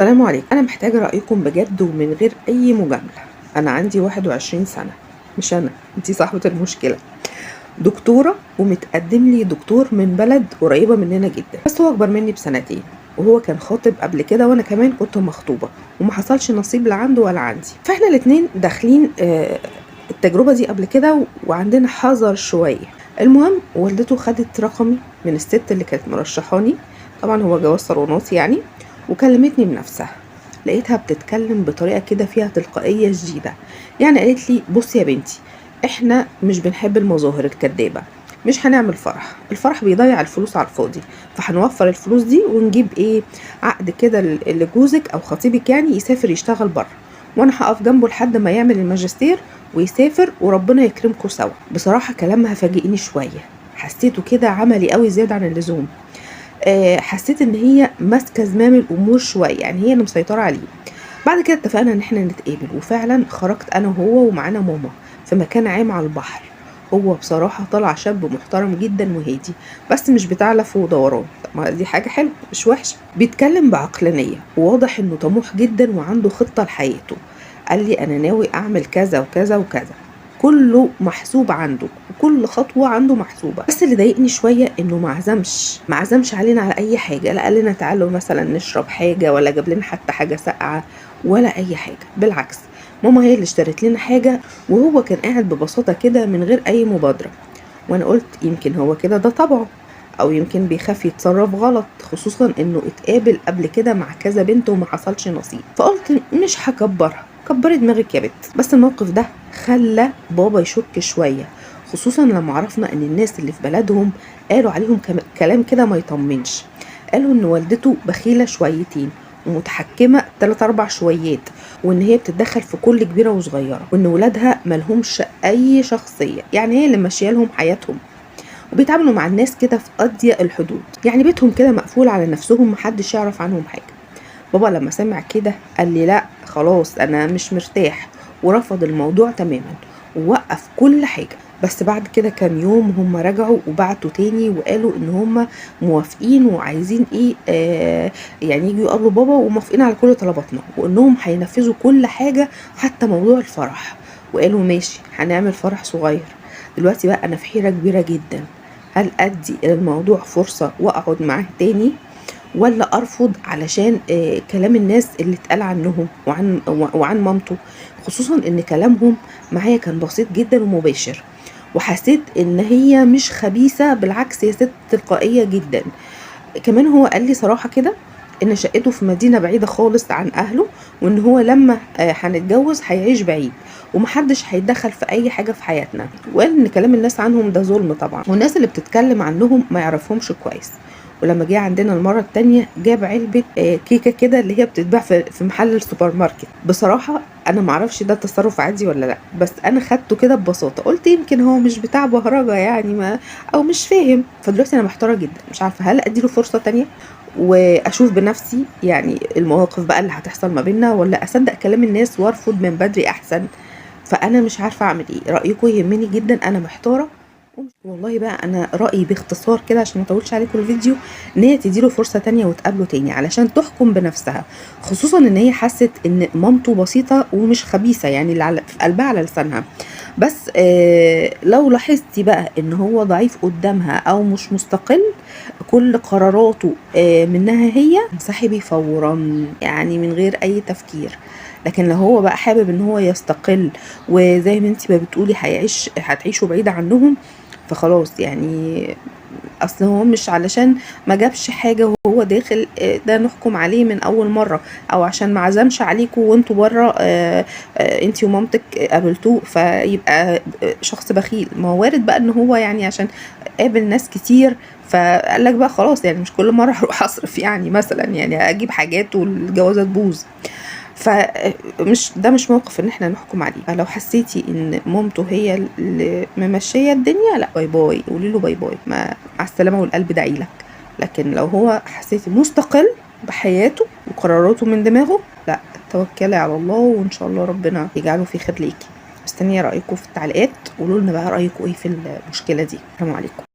السلام عليكم. أنا محتاجة رأيكم بجد ومن غير أي مجاملة. أنا عندي 21 سنة، مش أنا، أنتِ صاحبة المشكلة. دكتورة ومتقدم لي دكتور من بلد قريبة مننا جدًا، بس هو أكبر مني بسنتين، وهو كان خاطب قبل كده وأنا كمان كنت مخطوبة، وما حصلش نصيب لا عنده ولا عندي. فإحنا الاتنين داخلين التجربة دي قبل كده وعندنا حذر شوية. المهم والدته خدت رقمي من الست اللي كانت مرشحاني، طبعًا هو جواز صالونات يعني، وكلمتني بنفسها. لقيتها بتتكلم بطريقة كده فيها تلقائية شديدة، يعني قالت لي: "بُصّي يا بنتي، إحنا مش بنحب المظاهر الكدابة، مش هنعمل فرح، الفرح بيضيّع الفلوس على الفاضي، فهنوفّر الفلوس دي ونجيب إيه، عقد كده لجوزِك أو خطيبِك يعني يسافر يشتغل برّه، وأنا هاقف جنبه لحد ما يعمل الماجستير ويسافر وربنا يكرمكم سوا." بصراحة كلامها فاجئني شوية، حسيته كده عملي أوي زيادة عن اللزوم. حسيت إن هي ماسكة زمام الأمور شوية، يعني هي اللي مسيطرة عليه. بعد كده اتفقنا إن إحنا نتقابل، وفعلًا خرجت أنا وهو ومعانا ماما في مكان عام على البحر. هو بصراحة طلع شاب محترم جدًا وهادي، بس مش بتاع لف ودوران، طب ما دي حاجة حلوة مش وحشة. بيتكلم بعقلانية، وواضح إنه طموح جدًا وعنده خطة لحياته. قال لي: "أنا ناوي أعمل كذا وكذا وكذا." كله محسوب عنده، وكل خطوة عنده محسوبة. بس اللي ضايقني شوية إنه ما عزمش علينا على أي حاجة، لا قال لنا تعالوا مثلًا نشرب حاجة ولا جاب لنا حتى حاجة ساقعة ولا أي حاجة، بالعكس ماما هي اللي اشترت لنا حاجة وهو كان قاعد ببساطة كده من غير أي مبادرة. وأنا قُلت يمكن هو كده ده طبعه، أو يمكن بيخاف يتصرف غلط، خصوصًا إنه اتقابل قبل كده مع كذا بنت وما حصلش نصيب، فقُلت مش هاكبرها، كبري دماغِك يا بت. بس الموقف ده خلّى بابا يشك شوية، خصوصًا لما عرفنا إن الناس اللي في بلدهم قالوا عليهم كلام كده ما يطمنش، قالوا إن والدته بخيلة شويتين ومتحكمة 3، 4 شويات، وإن هي بتتدخل في كل كبيرة وصغيرة، وإن ولادها ما لهمش أي شخصية، يعني هي اللي ماشية لهم حياتهم، وبيتعاملوا مع الناس كده في أضيق الحدود، يعني بيتهم كده مقفول على نفسهم ما حدش يعرف عنهم حاجة. بابا لما سمع كده قال لي: "لأ خلاص أنا مش مرتاح." ورفض الموضوع تمامًا ووقف كل حاجة. بس بعد كده كام يوم هم رجعوا وبعتوا تاني وقالوا إن هم موافقين وعايزين إيه يعني ييجوا يقابلوا بابا وموافقين على كل طلباتنا، وإنهم هينفذوا كل حاجة حتى موضوع الفرح، وقالوا ماشي هنعمل فرح صغير. دلوقتي بقى أنا في حيرة كبيرة جدًا، هل أدّي للموضوع فرصة وأقعد معاه تاني والّا أرفض علشان كلام الناس اللي اتقال عنهم وعن مامته، خصوصًا إن كلامهم معايا كان بسيط جدًا ومباشر، وحسيت إن هي مش خبيثة بالعكس هي ست تلقائية جدًا. كمان هو قال لي صراحة كده إن شقته في مدينة بعيدة خالص عن أهله، وإن هو لما هنتجوز هيعيش بعيد، وما حدش هيتدخل في أي حاجة في حياتنا، وقال إن كلام الناس عنهم ده ظلم طبعًا، والناس اللي بتتكلم عنهم ما يعرفهمش كويس. ولما جه عندنا المرة التانية جاب علبة كيكة كده اللي هي بتتباع في محل السوبر ماركت. بصراحة أنا ما أعرفش ده تصرف عادي والّا لأ، بس أنا خدته كده ببساطة، قُلت يمكن هو مش بتاع بهرجة يعني ما أو مش فاهم. فدلوقتي أنا محتارة جدًا، مش عارفة هل أدّي له فرصة تانية وأشوف بنفسي يعني المواقف بقى اللي هتحصل ما بيننا، والّا أصدق كلام الناس وأرفض من بدري أحسن؟ فأنا مش عارفة أعمل إيه، رأيكم يهمني جدًا، أنا محتارة. والله بقى أنا رأيي باختصار كده عشان ما أطولش عليكم الفيديو، إن هي تدّي له فرصة تانية وتقابله تاني علشان تحكم بنفسها، خصوصًا إن هي حست إن مامته بسيطة ومش خبيثة، يعني اللي على في قلبها على لسانها. بس لو لاحظتِ بقى إن هو ضعيف قدامها أو مش مستقل، كل قراراته منها هي، انسحبي فورًا، يعني من غير أي تفكير. لكن لو هو بقى حابب إن هو يستقل وزي ما أنتِ ما بتقولي هتعيشوا بعيد عنهم، فخلاص يعني أصل هو مش علشان ما جابش حاجة وهو داخل ده نحكم عليه من أول مرة، أو عشان ما عزمش عليكم وأنتم برّه أنتِ ومامتِك قابلتوه فيبقى شخص بخيل، ما هو وارد بقى إن هو يعني عشان قابل ناس كتير فقال لك بقى خلاص يعني مش كل مرة هاروح أصرف يعني مثلًا يعني أجيب حاجات والجوازة تبوظ. فمش ده مش موقف إن إحنا نحكم عليه. فلو حسيتِ إن مامته هي اللي ممشية الدنيا لأ bye bye، قولي له bye bye، مع السلامة والقلب داعي لك. لكن لو هو حسيتِ مستقل بحياته وقراراته من دماغه، لأ توكلي على الله وإن شاء الله ربنا يجعله في خير ليكِ. مستنية رأيكم في التعليقات، قولوا لنا بقى رأيكم إيه في المشكلة دي. السلام عليكم.